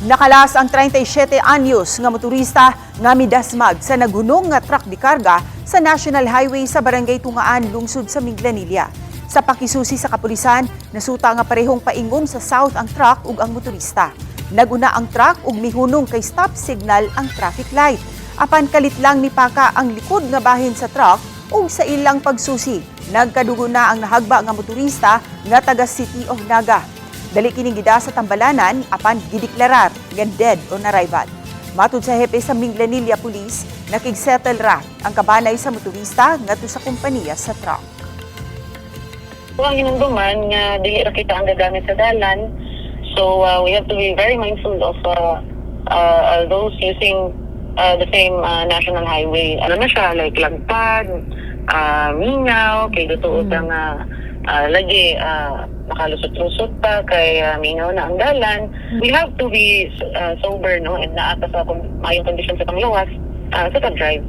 Nakalas ang 37 anyos nga motorista nga midasmag sa naghunong nga truck de karga sa National Highway sa Barangay Tungaan, lungsod sa Minglanilla. Sa pakisusi sa kapulisan, nasuta nga parehong paingon sa south ang truck ug ang motorista. Naguna ang truck ug mihunong kay stop signal ang traffic light. Apan kalit lang mipaka ang likod nga bahin sa truck ug sa ilang pagsusi, nagkadugo na ang nahagba nga motorista nga taga City of Naga. Dali kining gida sa tambalanan apan gideklarar nga dead on arrival. Matud sa hepe sa Minglanilla Police, nakigsettle ra ang kabanay sa motorista ngadto sa kompanya sa truck. Kung ang hinumduman nga dili ra kita ang gagamit sa dalan, so we have to be very mindful of those using the same national highway. Ano na siya, like lagpad, mingaw, kay tuod ang lagi makalusot-lusot pa kay mingaw na ang dalan. We have to be sober, no, and naa ta sa maayong kondisyon sa panglawas sa pag-drive.